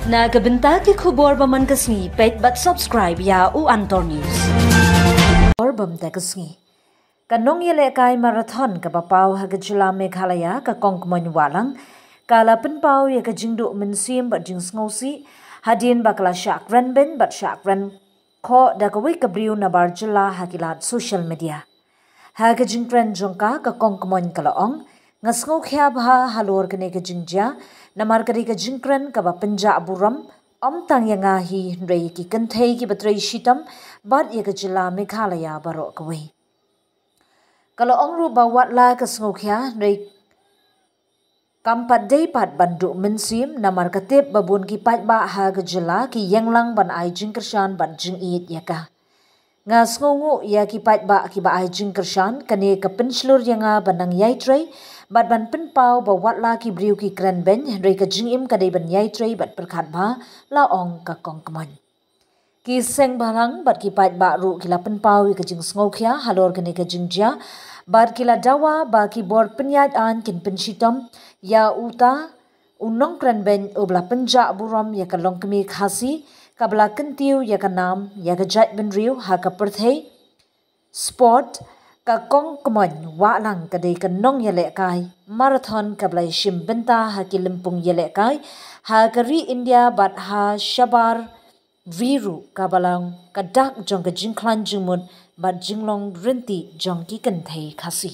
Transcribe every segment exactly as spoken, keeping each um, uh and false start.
Na ka bynta ki khubor ba man ka sngi, peit bad subscribe ïa u Antor News. Khubor ba man ka sngi. Ka nongïalehkai marathon kaba paw ha ka jylla Meghalaya, ka Kong Kmoin Wahlang, ka la pynpaw ïa ka jingduh mynsiem bad jingsngewsih hadien ba ka la shah kren beiñ bad shah kren khoh da kawei ka briew nabar jylla ha ki lad social media. Ha ka jingkren jong ka, ka Kong Kmoin ka la ong, nga sngewkhia bha halor kane ka jingjia, namar ka dei ka jingkren kaba pynjah burom, ym tang ïa nga hi hynrei ïa ki kynthei kiba trei shitom bad ïa ka jylla Meghalaya baroh kawei. Ka la ong ruh ba watla ka sngewkhia hynrei kam pat dei pat ban duh mynsiem, namar ka tip ba bun ki paidbah ha ka jylla ki ïeng lang ban ai jingkyrshan bad jingïeit ïa ka. Nga sngewnguh ïa ki paidbah kiba ai jingkyrshan, kane ka pynshlur ïa nga ban nang ïai trei bad ban pynpaw ba watla ki briew ki kren beiñ, hynrei ka jingim ka dei ban ïai trei bad pyrkhat bha, la ong ka Kong Kmoin. Ki seng bhalang bad ki paidbah ruh ki la pynpaw ïa ka jingsngewkhia halor kane ka jingjia, bad ki la dawa ba ki bor pynïaid aiñ kin pynshitom ïa uta u nongkren beiñ uba la pynjah burom ïa ka longkmie Khasi, kaba la kyntiew ïa ka nam ïa ka jaitbynriew ha ka pyrthei sport. Ka Kong Kmoin Wahlang ka dei ka nongïalehkai marathon kaba la ïashim bynta ha ki lympung ïalehkai ha ka ri India bad ha shabar ri ruh, kaba long ka dak jong ka jingkhlaiñ jingmut bad jinglong ryntih jong ki kynthei Khasi.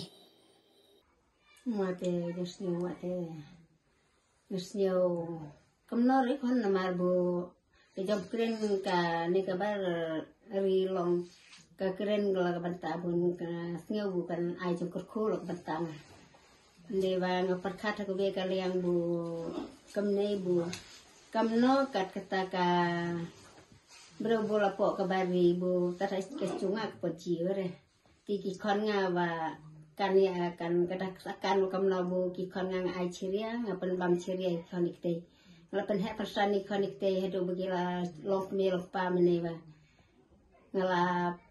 Mate, just you mate. Nga sngew kumno ri khun namar ba ka jong kren kane kaba ri long, ka kren ka la ka bynta bun, ka sngew ba kan ai jong kyrkhu la ka bynta nga. Ynda ba nga pyrkhat ha kawei ka liang ba kumne ba kumno kat kata ka briew ba la pok kaba ri ba tat ha ka jong nga ka pok ji ba re. Te ki khon nga ba kan ïa kan ka dak sa kan ba kumno ba ki khon nga nga ai cheria, nga pynbam cheria ïa ki khon ïa ki tei. Nga la pynheh pynsan ïa ki khon ïa ki tei haduh ba ki la long kmie long kpa mynne ba nga la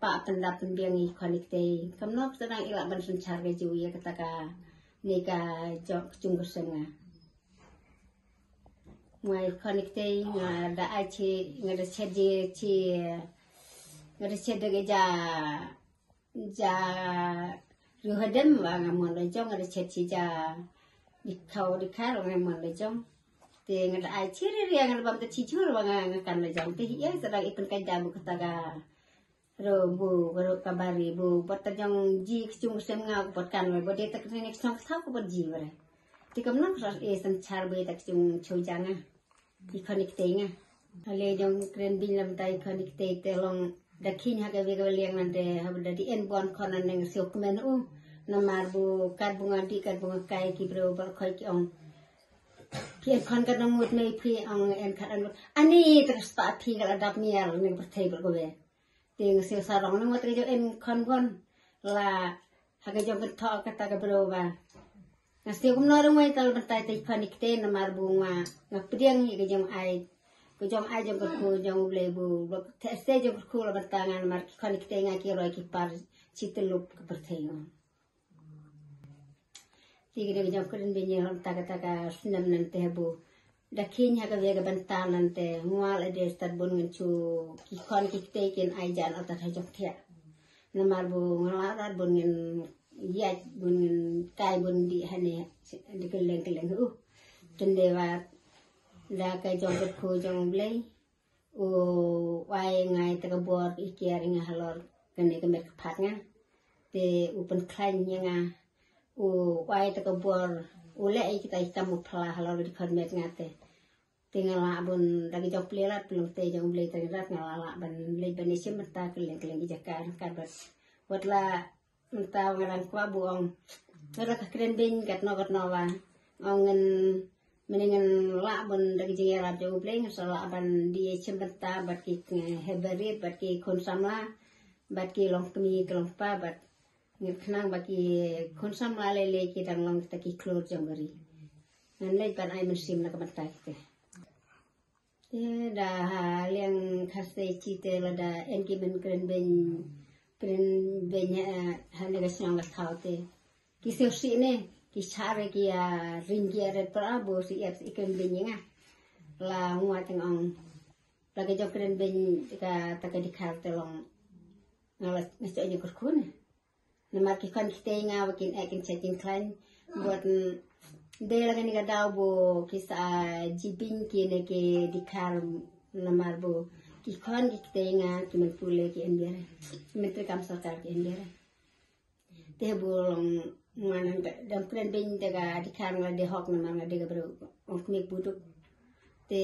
pah pyndap pynbiang ïa ki khon ïa ki tei. Kumno ka sa dang i lah ban synshar ka ju ïa kata kane ka jong ka jong ka sem nga. Nga ai khon ïa ki tei, nga da ai chi, nga da chet ji chi, nga da chet da ka ja ja riu hadem ba nga mon la jong, nga da chet chi ja di khau di khar nga mon la jong. Te nga da ai chi ri ri nga da bam ta chi chur ba nga nga kan la jong. Te ïa sa dang i pynkai da bu kata ka ro bu ro ka bari bu bot ta jong ji ka jong sem nga ko bot kan ba de ta ka ne ka jong ka thau ko bot ji ba re. Te kumno ka sa e san char ba ta ka jong chu jang nga. Ki khon ïa ki tei nga. Hale jong kren beiñ lam tai khon ïa ki tei te long da khing ha kawei ka liang nante ha ba da di en bon khon nante nga siew kmen u. Namar ba kat ba nga di kat ba nga kai ki briew ba khoi ki ong. Ki en khon kat nang mut mei phi ong en kat an. Ani te ka sta phi ka la dap mial ne ka pyrthei ba ka we. Te nga siew sarong ne ngat ka jong en khon bon. La ha ka jong ka thoh kata ka briew ba nga siew kumno rong wei tal batai te khon ïa ki tei namar ba nga nga pdiang ïa ka jong ai, ka jong ai jong ka kyrkhu jong U Blei ba ba te se jong ka kyrkhu la bata nga namar ki khon ïa ki tei nga ki roi ki par chi tyllup ka pyrthei nga. Te kane ka jong kren beiñ ïa long ta ka ta ka snem nante ha bu da khing ha kawei ka bynta nante ngwal ade stad bun ngin chu ki khon ki tei kin ai jan ata ha jong thiah. Namar ba nga la rat bun ngin ïaid bun ngin kai bun di hane di kylleng kylleng u. Tynde wat da ka jong ka kyrkhu jong U Blei u ai ngai ta ka bor i kiar nga halor kane ka met ka phad nga. Te u pynkhlaiñ ïa nga u ai ta ka bor u leh i kita i kam u phla halor di khon met nga te. Te nga lah bun da ki jong pli rat pli te jong U Blei te rat nga lah lah ban leit ban ïashim bynta kylleng kylleng ki jaka ryngkat bad wat la mynta nga dang kwah ba ong. Nga da ka kren beiñ katno katno ba ong ngin mynne ngin lah bun da ki jingïarap jong U Blei ngin sa lah ban di ïashim bynta bad ki, eh, heh barit bad ki khun samla bad ki longkmie ki longkpa bad ngin khnang ba ki khun samla lei lei ki dang long kita ki khlur jong ka ri. Ngan leit ban ai mynsiem na ka bynta kita. Te da ha liang Khasi te lada en ki ban kren beiñ kren beiñ ha ne ka shnong ka thaw te ki siew sih ne ki shah re ki ïa ring ki ïa ret pra ba sih ïa sih kren beiñ ïa nga. La ngwa teng ong. La ka jong kren ben ka ta ka dikar te long. Nga la nga sot ïa kyrkhu ne. Namar ki khon ki tei nga wa kin ek kin chet kin khlaiñ. Bad de la kani ka daw bo ki sa jibing ki ne ki dikar namar bo ki khon ki tei nga ki men pule ki enbiare. Ki men trikam sorkar ki enbiare. Te bu long nga nang dam kren ben de ka dikar nga de hok namar nga de ka bru ong kmik buduk. Te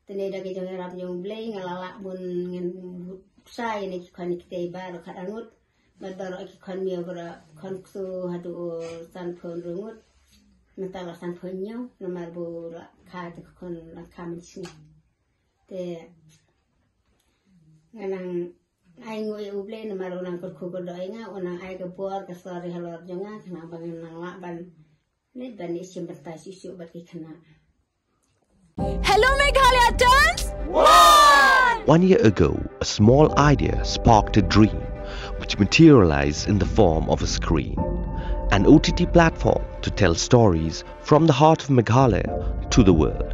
te ne da ki jong rap jong blei nga la la mun ngen sa ine ki khon ki tei ba ro khat angut. Ba dor ki khon miaw ba ro khon ksu hadu o san phon rungut. Mata la san phon nyo namar bu la kha te khon la kha men sini. Te nga nang ai ngu e u blei namar u nang kyrkhu kyrdoh ïa nga u nang ai ka bor ka sor ïa halor jong nga khnang ba ngan nang lah ban ne ban ïa shim bynta shuh shuh bad ki khynnah. Hello Meghalaya turns one! One year ago, a small idea sparked a dream which materialized in the form of a screen, an O T T platform to tell stories from the heart of Meghalaya to the world,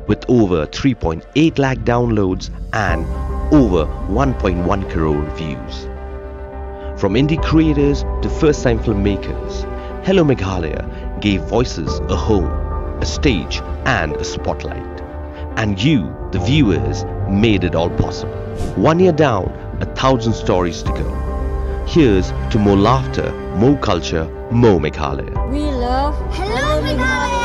with over three point eight lakh downloads and over one point one crore views. From indie creators to first time filmmakers, Hello Meghalaya gave voices a home, a stage, and a spotlight. And you, the viewers, made it all possible. One year down, a thousand stories to go. Here's to more laughter, more culture, more Meghalaya. We love Hello Meghalaya!